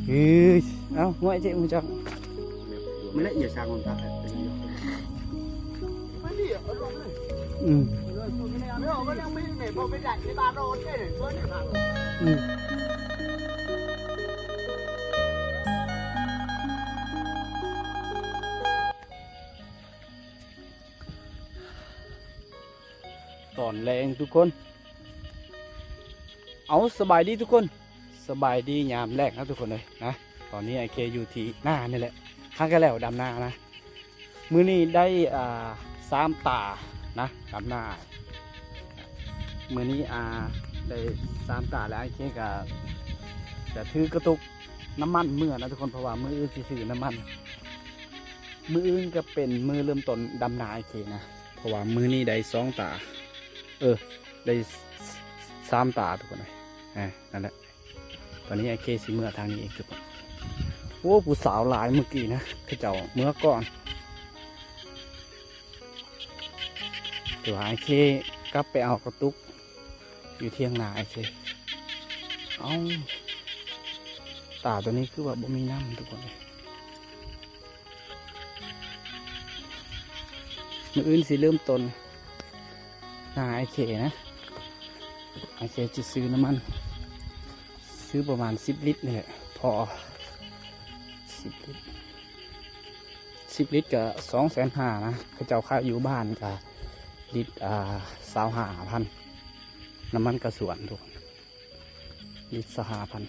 ເອີຍ ເອົ້າ ຫົວເຈະ ຮູ້ຈັກ ມັນລະອຽດສາກອນຕາ ອືມ ອືມ. ຕອນແລງທຸກຄົນ ເອົາ ສະບາຍດີທຸກຄົນ ສະບາຍດີຍາມແລງນະທຸກຄົນເອີຍນະ. ຕອນນີ້ອ້າຍເຄຢູ່ທີ່ນານີ້ແຫຼະ ຫາກະແລ້ວດຳນານະ. ມື້ນີ້ໄດ້ ອ່າ ສາມຕານະ ດຳນາ. ມື້ນີ້ ອ່າ ໄດ້ສາມຕາແລ້ວ ອ້າຍເຄກະ ຈະຖືກະຕຸກນ້ຳມັນເມືອນະທຸກຄົນ ເພາະວ່າມື້ອື່ນຊິຊື້ນ້ຳມັນ. ມື້ອື່ນກະເປັນມື້ເລີ່ມຕົ້ນດຳນາອ້າຍເຄນະ ເພາະວ່າມື້ນີ້ໄດ້ສອງຕາ ເອີ ໄດ້ສາມຕາທຸກຄົນເອີຍ. ອາ ນັ້ນແຫຼະ ຕອນນີ້ອ້າຍເຄຊິເມືອທາງນີ້ອີກທຸກຄົນ. ໂອ້ ຜູ້ສາວຫຼາຍມື້ກີ້ນະ ເຂົາເຈົ້າເມືອກ່ອນ ແຕ່ວ່າອ້າຍເຄກັບໄປເອົາກະຕຸກ ຢູ່ຖຽງນາອ້າຍເຄ. ເອົ້າ ຕາໂຕນີ້ຄືວ່າບໍ່ມີນ້ຳທຸກຄົນເອີຍ. ມື້ອື່ນຊິເລີ່ມຕົ້ນນາອ້າຍເຄນະ ອ້າຍເຄຈະຊື້ນ້ຳມັນ ຊື້ປະມານສິບລິດນີ້ແຫຼະ ພໍ ສິບລິດ ສິບລິດກະສອງແສນຫ້ານະ. ເຂົາເຈົ້າຂາຍຢູ່ບ້ານກະລິດ ອ່າ ຊາວຫ້າພັນ ນ້ຳມັນກະສວນທຸກຄົນ ລິດຊາວຫ້າພັນ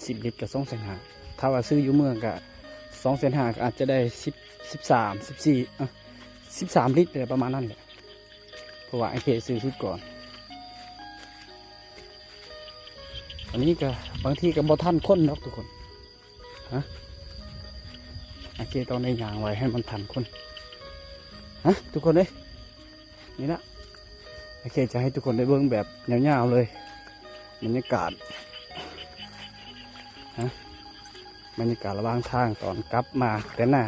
ສິບລິດກະສອງແສນຫ້າ. ຖ້າວ່າຊື້ຢູ່ເມືອງກະສອງແສນຫ້າ ກະອາດຈະໄດ້ສິບ ສິບສາມ ສິບສີ່ ເອີ ສິບສາມລິດ ປະມານນັ້ນແຫຼະ ເພາະວ່າອ້າຍເຄຊື້ຊຸດກ່ອນ. ອັນນີ້ກະບາງທີກະບໍ່ທັນຄົນດອກທຸກຄົນ. ຮະ ໂອເຄ ຕ້ອງໄດ້ຍ່າງໄວໃຫ້ມັນທັນຄົນ ຮະ ທຸກຄົນເອີຍ. ນີ້ນະ ໂອເຄ ຈະໃຫ້ທຸກຄົນໄດ້ເບິ່ງແບບຍາວໆເລີຍ ບັນຍາກາດ ຮະ ບັນຍາກາດລະຫວ່າງທາງຕອນກັບມາແຕ່ນາ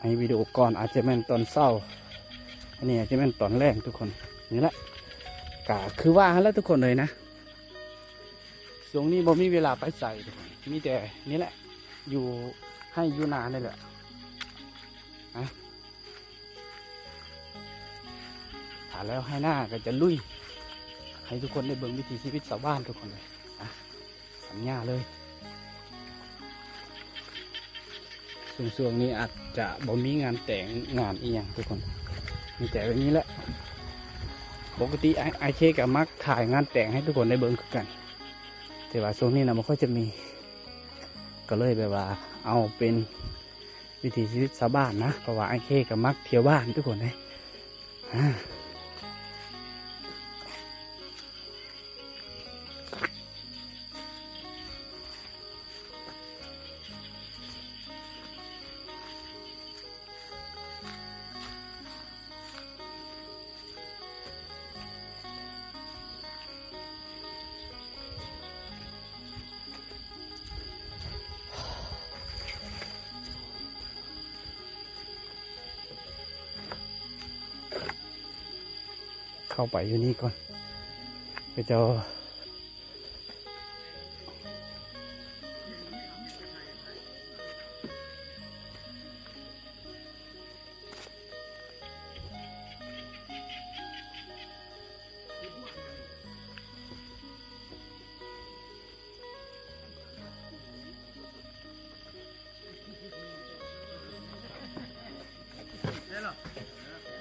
ໃນວິດີໂອກ່ອນອາດຈະແມ່ນຕອນເຊົ້າ ອັນນີ້ອາດຈະແມ່ນຕອນແລງທຸກຄົນ. ນີ້ແຫຼະ ກະຄືວ່າຫັ້ນແຫຼະທຸກຄົນເອີຍນະ. ຊ່ວງນີ້ບໍ່ມີເວລາໄປໃສ ມີແຕ່ນີ້ແຫຼະ ຢູ່ໄຮ່ຢູ່ນານີ້ແຫຼະ ນະ. ຖ້າແລ້ວໄຮ່ນາກໍຈະລຸຍ ໃຫ້ທຸກຄົນໄດ້ເບິ່ງວິຖີຊີວິດຊາວບ້ານທຸກຄົນເລີຍ ນະ ສັນຍາເລີຍ. ຊ່ວງໆນີ້ອາດຈະບໍ່ມີງານແຕ່ງງານອີ່ຫຍັງທຸກຄົນ ມີແຕ່ແບບນີ້ແຫຼະ. ປົກກະຕິອ້າຍ ອ້າຍເຄກໍມັກຖ່າຍງານແຕ່ງໃຫ້ທຸກຄົນໄດ້ເບິ່ງຄືກັນ ແຕ່ວ່າຊ່ວງນີ້ນະບໍ່ຄ່ອຍຈະມີ ກໍເລີຍແບບວ່າເອົາເປັນວິຖີຊີວິດຊາວບ້ານນະ ເພາະວ່າອ້າຍເຄກໍມັກທ່ຽວບ້ານທຸກຄົນເດ້. ອາ ເຂົ້າໄປຢູ່ນີ້ກ່ອນ ເຂົາເຈົ້າ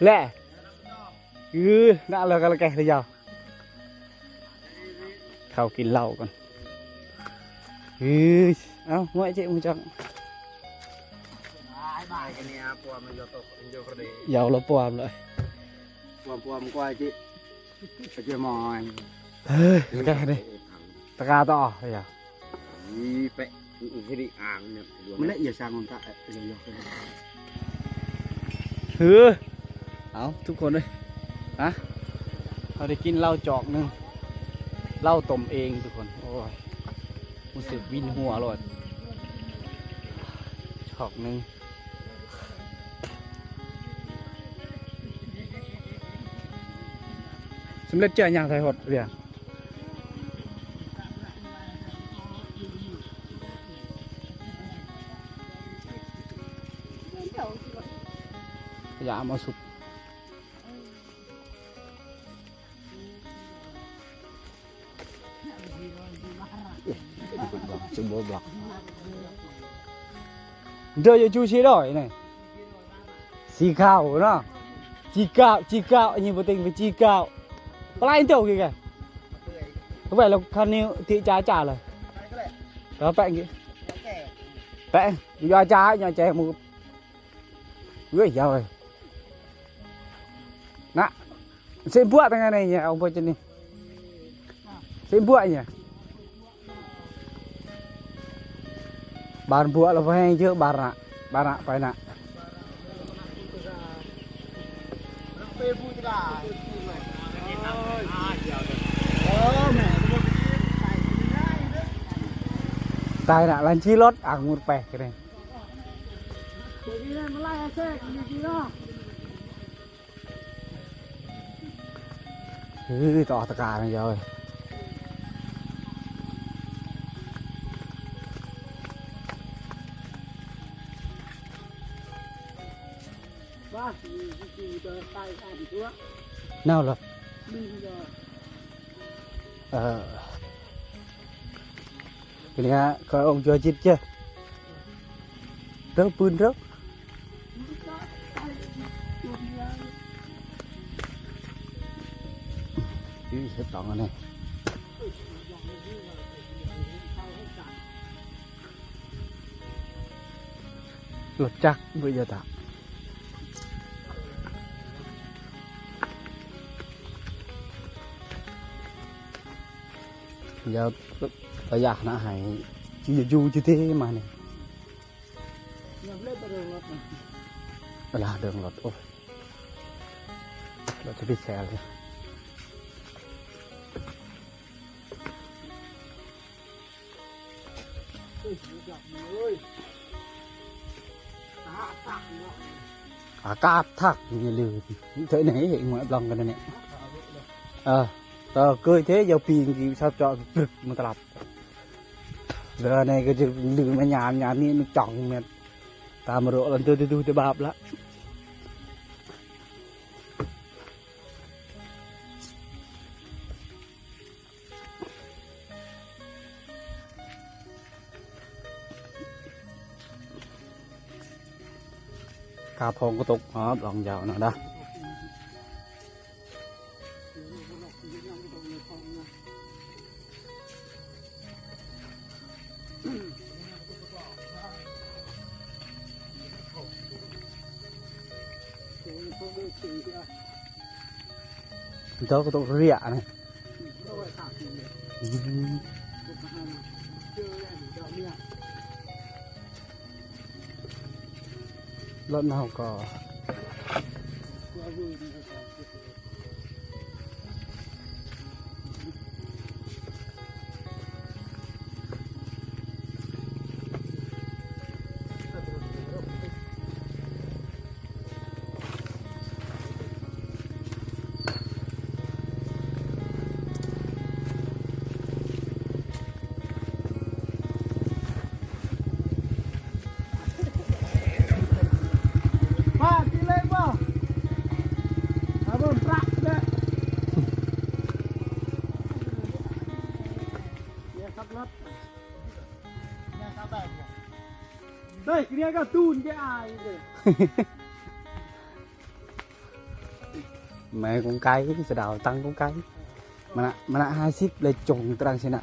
ແລະ ອື ນະ ແລ້ວກໍລະແກະລະຍາວ ເຂົ້າກິນເຫຼົ້າກ່ອນ. ອື ເອົ້າ ຫົວເຈະ ຮູ້ຈັກ ຢາວລະປອມເລີຍ ປອມ ປອມ ກວ່າເຈະ ເຈະມອຍ ເອີ ກະເດ ຕະກາຕໍ່ ຢາວ ອີເປະ ເຮັດອີ່ອ່າງນີ້ ມັນລະອຽດສາກອນຕາ ເອີ ເອົາ ທຸກຄົນເອີຍ ນະ ເຮົາໄດ້ກິນເຫຼົ້າຈອກໜຶ່ງ ເຫຼົ້າຕົ້ມເອງທຸກຄົນ. ໂອ້ຍ ຮູ້ສຶກວິນຫົວໂລດ ຈອກໜຶ່ງ. ສຳເລັດເຈ້ຍ ຍ່າງໄທຮອດວຽງ. ຢາມາສຸກ ເອີ ເປັນບໍ່ບລັອກ ເປັນບໍ່ບລັອກ ເດີ ຢູ່ຈູຊີດອຍນີ້ ຊີຂາວເນາະ ຈີເກົ້າ ຈີເກົ້າ ອັນນີ້ບໍ່ເຕັງເປັນຈີເກົ້າ ປະໄລໂຕຄືກັນ ເອົາໄວ້ແລ້ວຄັນນີ້ຕິຈາຈາເລີຍ ແປະກິນ ແປະ ຢ່າຈາ ຢ່າແຈກໝູ ເອີຍ ເອົາເລີຍ ນະ ເສັ້ນບວກຕັ້ງໄງນີ້ ເອົາບໍ່ຈະນີ້ ເສັ້ນບວກນີ້ ບານບວກລະບໍ່ແຮງເຢີ ບານນະ ບານນະ ໄປນະ ຕາຍນະ ລັນຊີລົດ ອາ ງຸດໄປກະໄດ້. ເອີ ຕໍ່ຕະການະເຈົ້າເອີຍ ເນົາລະ ເອີ. ເປັນຫຍັງ ຂ້ອຍອົງຈົວຈິດເຈ້ ເດີ ປືນເດີ ອີ ເຮັດຕອງອັນນີ້ ລົດຈັກ ເບີຍະຕະ. ຢ່າໄປຢາກນະ ໃຫ້ຢູ່ ຢູ່ ຢູ່ທີ່ມານີ້ ເວລາເດີນລົດ ໂອ້ຍ ລົດຈະໄປແຊເລີຍ. ອາກາດທັກນີ້ລື ເທື່ອນີ້ເຫັນມວຍບລັອງກັນນີ້ ເອີ ຕາເກີຍເທ ຢາວປີງກີ້ຊາບເຈາະກຶກມາຕະລັບ ເທື່ອນີ້ກະຈະລືມາຍາມ ຍາມນີ້ມັນຈ່ອງແມ່ນຕາມໂຣລັນໂດ ດູແຕ່ບາບລະ. ກາພອງກະຕົກ ອາບລອງຍາວນະດາ. ເຈົ້າກະຕົກເຣຍນະ ອືມ ລົດເຮົາກໍ ເດ ເນຍກະຕູນແກອາຍເດ. ແມ່ກົງໄກ່ ສະດາວຕັ້ງກົງໄກ່ ມະນະ ມະນະຫ້າສິບ ແລະ ຈົງຕະລັງຊິນະ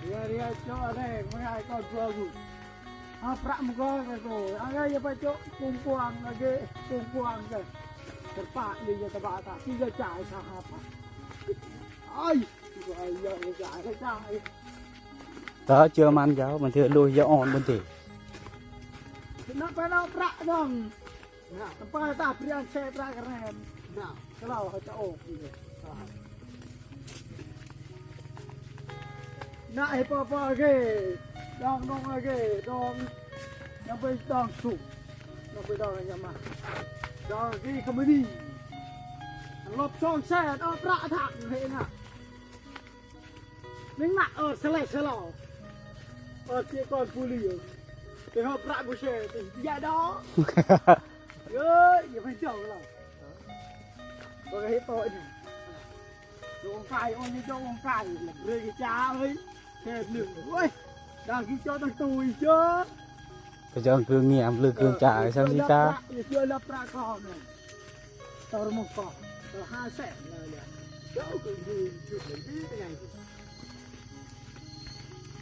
ເຣຍ ເຣຍ ເຈາະແດງ ມັນໃຫ້ກ່ອນຕົວກູ ເອົາປະມັນກ່ອນກະໂກ ເອົາ ຢ່າໄປເຈາະກົງກວາງ ອາເກ ກົງກວາງເດີ ກະປະເລີຍ ຢ່າຕະບະຕາ ຊິຈະຈ່າຍຊາວຫ້າພັນ ໄອ້ ຢ່າຈ່າຍ ຢ່າຈ່າຍ ເຕີເຈີມັນເຈົ້າ ມັນເທີໂລຍຢາອ່ອນບົນເຕ ນະ ໄປເນາະ ປະນອງ. ນະ ປາຕາເປຍນແຊປາກະແຣມ ນະ ກະລາວເຂົາຈະອອກຢູ່ເດ ນະ ເອປາປາເກ ດອງນອງອາເກ ດອງ ຍັງໄປດອງສຸກ ຍັງໄປດອງ ຍັງມາ ດອງອາເກຄຳມະນີ ລົບສອງແສນ ອອກປະທັກເຮນະ. ໜຶ່ງນະ ເອີ ສະແລະສະຫຼໍ ເອີ ເສຍກ່ອນປູລີ ໄປຮອດພະບູເຊ ໄປຢາດອກ ເອີຍ ຢ່າໄປເຈົ້າລະ ບໍ່ເຮັດຕໍ່ອີກ ດອກໄຟ ໂອ້ຍ ດອກໄຟ ເລີຍຈ້າເອີຍ ແຄ່ໜຶ່ງ ໂອ້ຍ ດາວກິນເຈົ້າຕັ້ງຕູ້ອີກເຈົ້າ ກະຈອງຄືງຽມ ຫຼືຄືງຈາຍ ເອີ ຊ່ຳຊິຊາ ເຈົ້າລະປະກອບ ຕອຣະມົງກອນ ເຈົ້າຫ້າແສນເລີຍ ເຈົ້າຄືຢູ່ຈຸດເປັນໄງ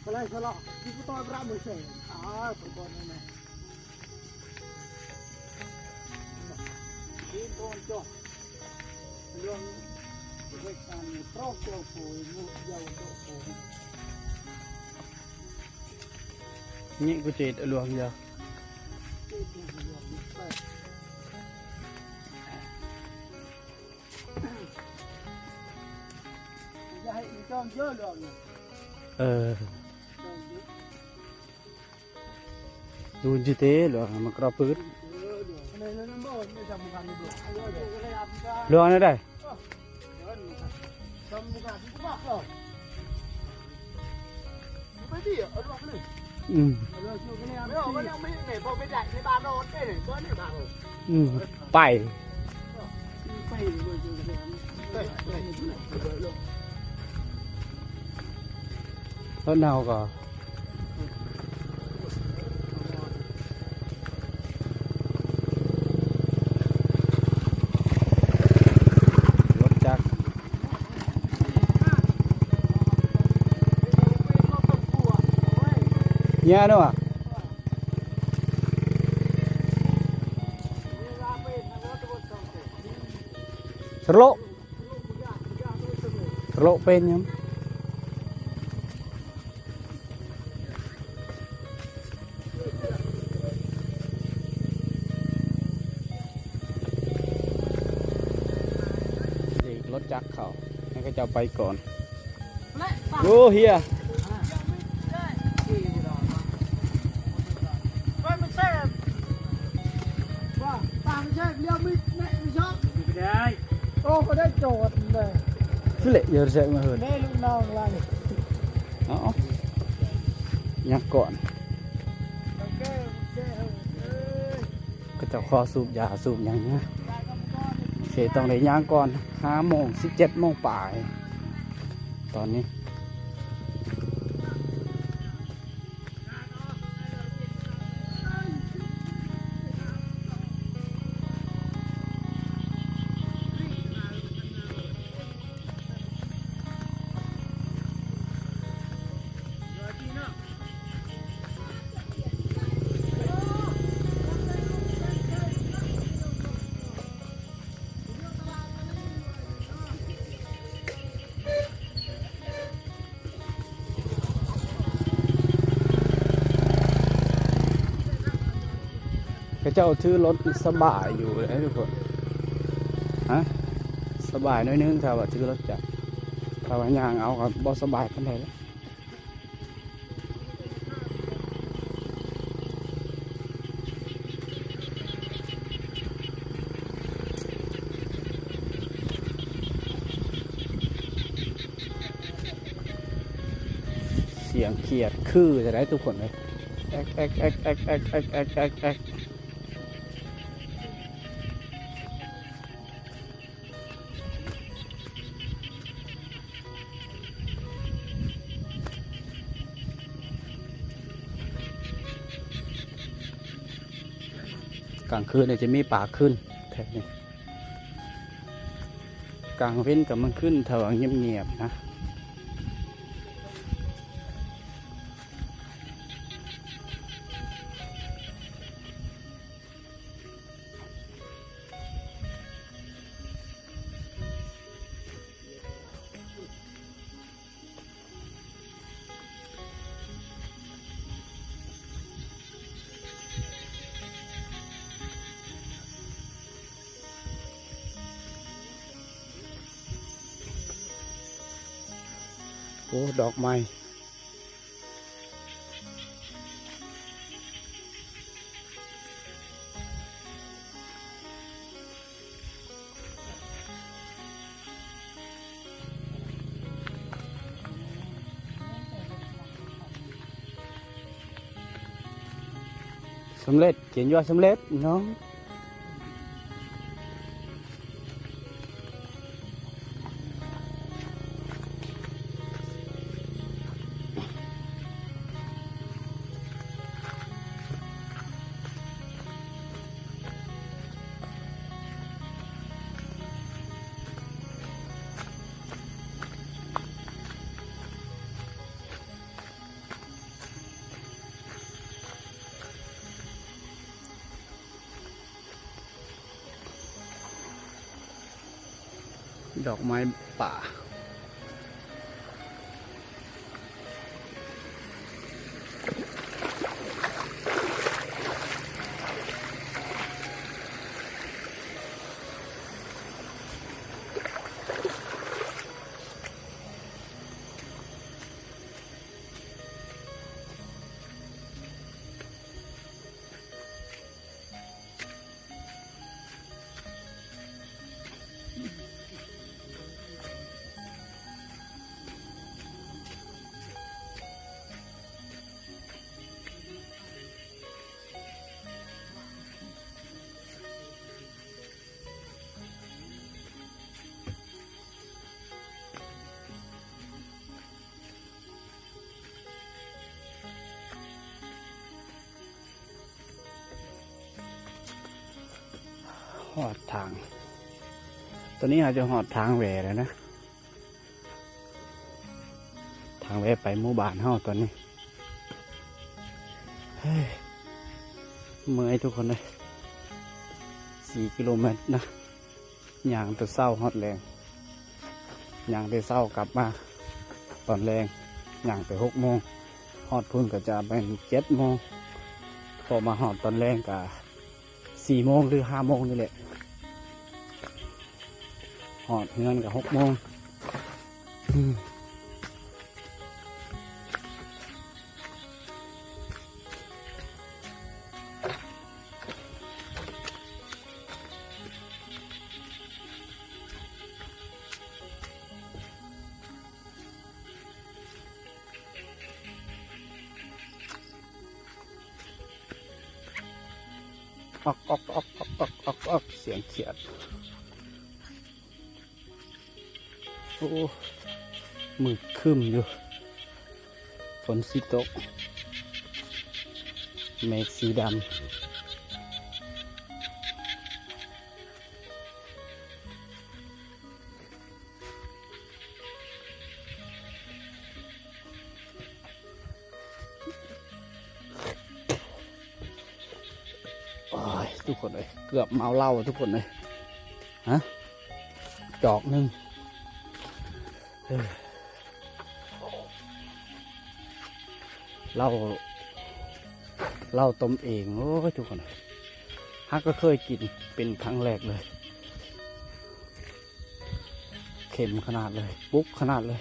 ປະໄລສະຫຼອກ ທີ່ຜູ້ຕ້ອຍພະມະເສນ ອາ ປະກອນນັ້ນແຫຼະ ທີ່ໂດນຈົບ ເລື່ອງເຮັດການປອກໂຈໂປຍ ໂຍກເຍົາໂຈໂປຍ ນີ້ກູເຈັດອະຫຼວງເດີ ເຈັດອະຫຼວງເດີ ຢ່າໃຫ້ອີກຈອມເຢີດອນນີ້ ເອີ ຈອມເຢີດ ດູນຈິເຕ ຫຼວງມັນກະປຶດ ເອີ ຫຼວງ ຫຼວງອັນໃດ? ອືມ ອືມ ໄປ ລົດເຮົາກໍ ລົດຈັກ ເຍເນາະ ສະໂລ ໂລເປັນຫຍັງ? ເດກລົດຈັກເຂົາ ໃຫ້ເຂົາເຈົ້າໄປກ່ອນ. ໂອ້ ເຮຍ ໂອ້ ບໍ່ໄດ້ຈອດເລີຍ ຊິເລະ ຢ່າແຊະມາເຮີດ ເດ້ລູກນ້ອງລາວ ເອົາ ຍັງກ່ອນ ເຂົາເຈົ້າຂໍສູບຢາສູບຫຍັງນະ ເສຍ ຕ້ອງໄດ້ຍ່າງກ່ອນ ຫ້າໂມງ ສິບເຈັດໂມງປາຍ ຕອນນີ້. ເຂົາເຈົ້າຖືລົດສະບາຍຢູ່ເດ້ທຸກຄົນ ຮະ ສະບາຍໜ້ອຍໜຶ່ງ ຖ້າວ່າຖືລົດຈັກ ຖ້າວ່າຍ່າງເອົາກໍບໍ່ສະບາຍປານໃດ. ສຽງຂຽດຄືຈະໄດ້ທຸກຄົນເອີຍ ແອກໆ. ກາງຄືນນີ້ຈະມີປາຂຶ້ນແຖວນີ້ ກາງເວັນກໍມັນຂຶ້ນ ຖ້າວ່າງຽບໆນະ. ໂອ້ ດອກໄມ້. ສຳເລັດ ຂຽນວ່າສຳເລັດເນາະ. ດອກໄມ້ປ່າ. ຮອດທາງ ຕອນນີ້ເຮົາຈະຮອດທາງແຫວ່ແລ້ວນະ ທາງແຫວ່ໄປໝູ່ບ້ານເຮົາຕອນນີ້. ເຮີ້ຍ ເມື່ອຍທຸກຄົນເອີຍ ສີ່ກິໂລແມັດນະ. ຍ່າງແຕ່ເຊົ້າຮອດແລງ ຍ່າງແຕ່ເຊົ້າກັບມາຕອນແລງ ຍ່າງໄປຫົກໂມງ ຮອດພຸ້ນກໍຈະແມ່ນເຈັດໂມງ ພໍມາຮອດຕອນແລງກໍສີ່ໂມງ ຫຼື ຫ້າໂມງນີ້ແຫຼະ ຮອດເຮືອນກໍຫົກໂມງ. ອອກ ອອກ ອອກ ສຽງຂຽດ. ໂອ້ ມືດຄຶ້ມຢູ່ ຝົນຊິຕົກ ເມກສີດຳ. ໂອ້ຍ ທຸກຄົນເອີຍ ເກືອບເມົາເຫຼົ້າທຸກຄົນເອີຍ ຮະ ຈອກໜຶ່ງ ເອີ ເຫຼົ້າ ເຫຼົ້າຕົ້ມເອງ. ໂອ້ຍ ທຸກຄົນເອີຍ ຫາກກໍເຄີຍກິນເປັນຄັ້ງແລກເລີຍ. ເຄັມຂະໜາດເລີຍ ປຸກຂະໜາດເລີຍ.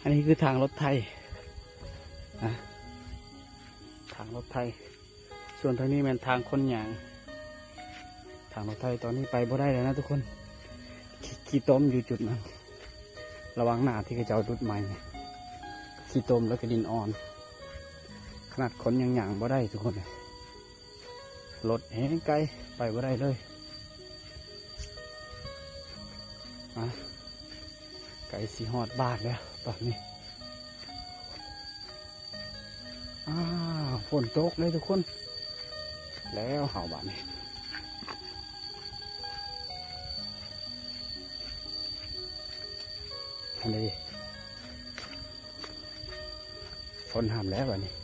ອັນນີ້ຄືທາງລົດໄຖ ນະ ທາງລົດໄຖ. ສ່ວນທາງນີ້ແມ່ນທາງຄົນຍ່າງ ທາງລົດໄຖ. ຕອນນີ້ໄປບໍ່ໄດ້ແລ້ວນະທຸກຄົນ ຂີ້ ຂີ້ຕົມຢູ່ຈຸດນັ້ນ ລະຫວ່າງໜ້າທີ່ເຂົາເຈົ້າດຸດໃໝ່ ຂີ້ຕົມແລ້ວກໍດິນອ່ອນ ຂະໜາດຄົນຍັງຍ່າງບໍ່ໄດ້ທຸກຄົນ. ລົດແຮງໄກ ໄປບໍ່ໄດ້ເລີຍ. ມາ ໃກ້ຊິຮອດບ້ານແລ້ວຕອນນີ້. ອ້າວ ຝົນຕົກເລີຍທຸກຄົນ ແລ້ວເຮົາບາດນີ້ ຫັ້ນເດ້ ຝົນຫ້າມແລ້ວບາດນີ້. ເ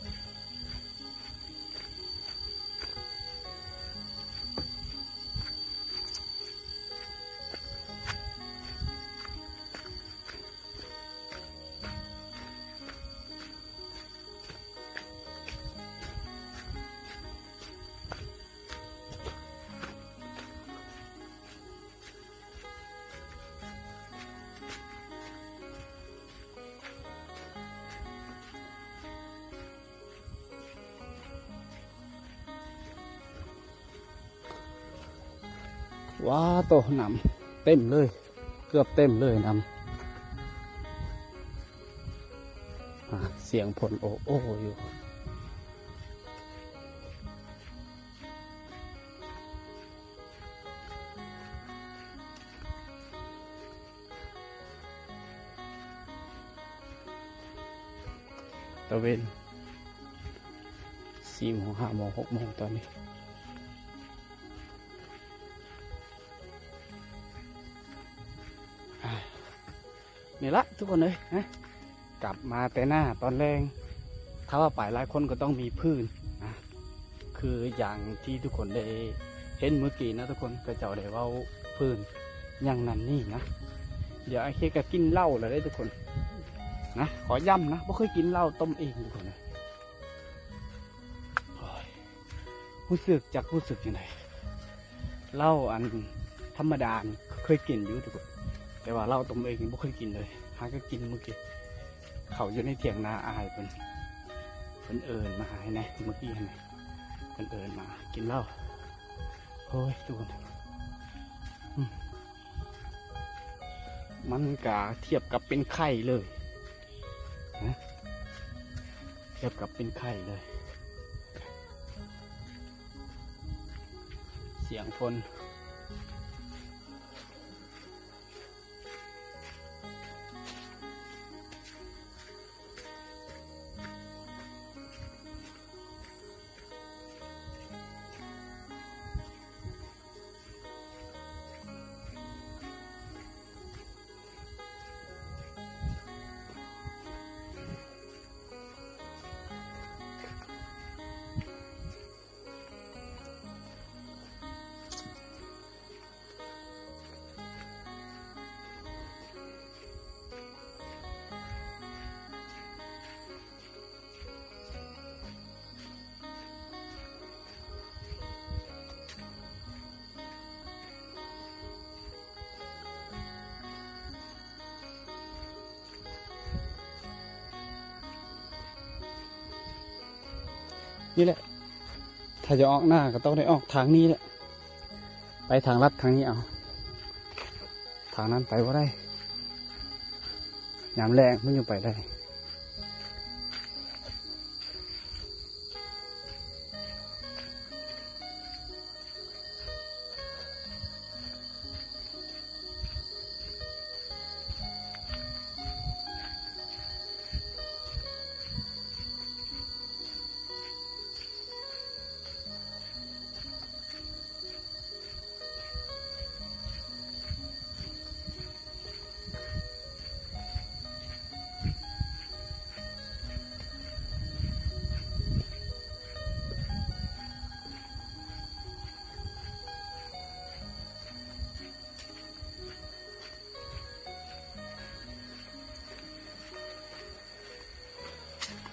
ວ້າໂຕ ນ້ຳເຕັມເລີຍ ເກືອບເຕັມເລີຍນ້ຳ. ອາ ສຽງຝົນໂອໂອຢູ່. ຕາເວັນສີ່ໂມງ ຫ້າໂມງ ຫົກໂມງຕອນນີ້. ອາ ນີ້ລະທຸກຄົນເອີຍນະ ກັບມາແຕ່ໜ້າຕອນແລງ ຖ້າວ່າໄປຫຼາຍຄົນກໍຕ້ອງມີພື້ນນະ ຄືຢ່າງທີ່ທຸກຄົນໄດ້ເຫັນມື້ກີ້ນະທຸກຄົນ ເຂົາເຈົ້າໄດ້ເວົ້າພື້ນຫຍັງນັ້ນນີ້ນະ. ດຽວອ້າຍເຄກະກິນເຫຼົ້າແລ້ວເດ້ທຸກຄົນນະ ຂໍຢ້ຳນະ ບໍ່ເຄີຍກິນເຫຼົ້າຕົ້ມເອງທຸກຄົນເອີຍ. ໂອ້ຍ ຮູ້ສຶກ ຈັກຮູ້ສຶກຈັ່ງໃດ ເຫຼົ້າອັນທຳມະດານີ້ເຄີຍກິນຢູ່ທຸກຄົນ ແຕ່ວ່າເຫຼົ້າຕົ້ມເອງນີ້ບໍ່ເຄີຍກິນເລີຍ ຫາກໍກິນມື້ກີ້ ເຂົ້າຢູ່ໃນຖຽງນາອ້າຍເພິ່ນ ເພິ່ນເອີ້ນມາໃຫ້ແດ່ ມື້ກີ້ຫັ້ນນະ ເພິ່ນເອີ້ນມາກິນເຫຼົ້າ. ໂອ້ຍ ທຸກຄົນ ອືມ ມັນກະທຽບກັບເປັນໄຂ້ເລີຍນະ ທຽບກັບເປັນໄຂ້ເລີຍ ສຽງຝົນ. ນີ້ແຫຼະ ຖ້າຈະອອກໜ້າກໍຕ້ອງໄດ້ອອກທາງນີ້ແຫຼະ ໄປທາງລັດທາງນີ້ເອົາ ທາງນັ້ນໄປບໍ່ໄດ້ ຍາມແລ້ງມັນຍັງໄປໄດ້.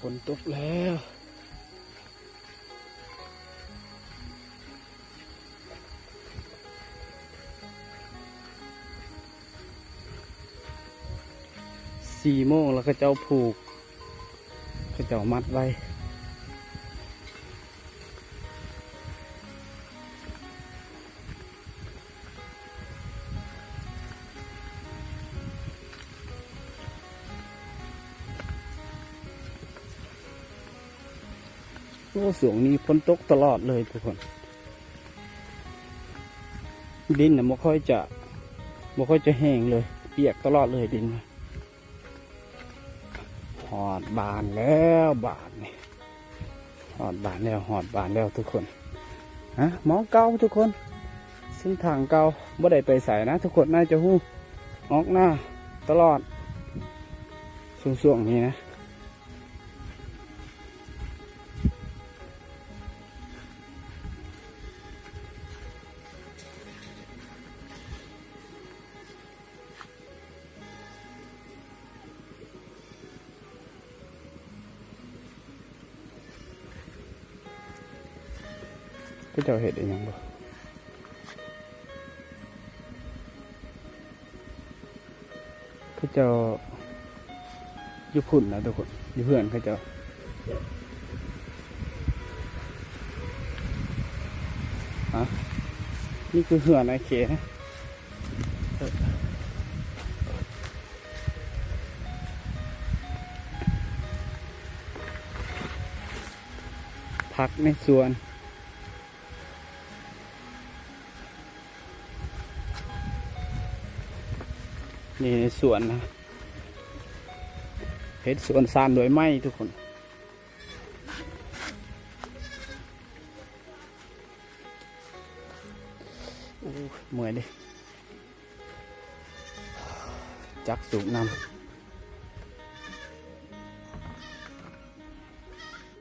ຝົນຕົກແລ້ວ ສີ່ໂມງແລ້ວ ເຂົາເຈົ້າຜູກ ເຂົາເຈົ້າມັດໄວ້. ໂອ້ ຊ່ວງນີ້ຝົນຕົກຕະຫຼອດເລີຍທຸກຄົນ ດິນນະບໍ່ຄ່ອຍຈະ ບໍ່ຄ່ອຍຈະແຫ້ງເລີຍ ປຽກຕະຫຼອດເລີຍດິນນະ. ຮອດບ້ານແລ້ວບາດນີ້ ຮອດບ້ານແລ້ວ ຮອດບ້ານແລ້ວທຸກຄົນ. ຮະ ໝ່ອງເກົ່າທຸກຄົນ ເສັ້ນທາງເກົ່າ ບໍ່ໄດ້ໄປໃສນະທຸກຄົນ ໜ້າຈະຮູ້ ອອກໜ້າຕະຫຼອດ ຊ່ວງໆນີ້ນະ. ເຂົາເຈົ້າເຮັດອີ່ຫຍັງບໍ່? ເຂົາເຈົ້າຢູ່ພຸ້ນນະທຸກຄົນ ຢູ່ເຮືອນເຂົາເຈົ້າ. ຮະ? ນີ້ຄືເຮືອນອ້າຍເຄນະ. ຜັກໃນສວນ ນີ້ໃນສວນນະ ເຮັດສວນຊານດ້ວຍໄມ້ທຸກຄົນ. ໂອ້ຍ ເມື່ອຍເດ້ ຈັກສູບນ້ຳ.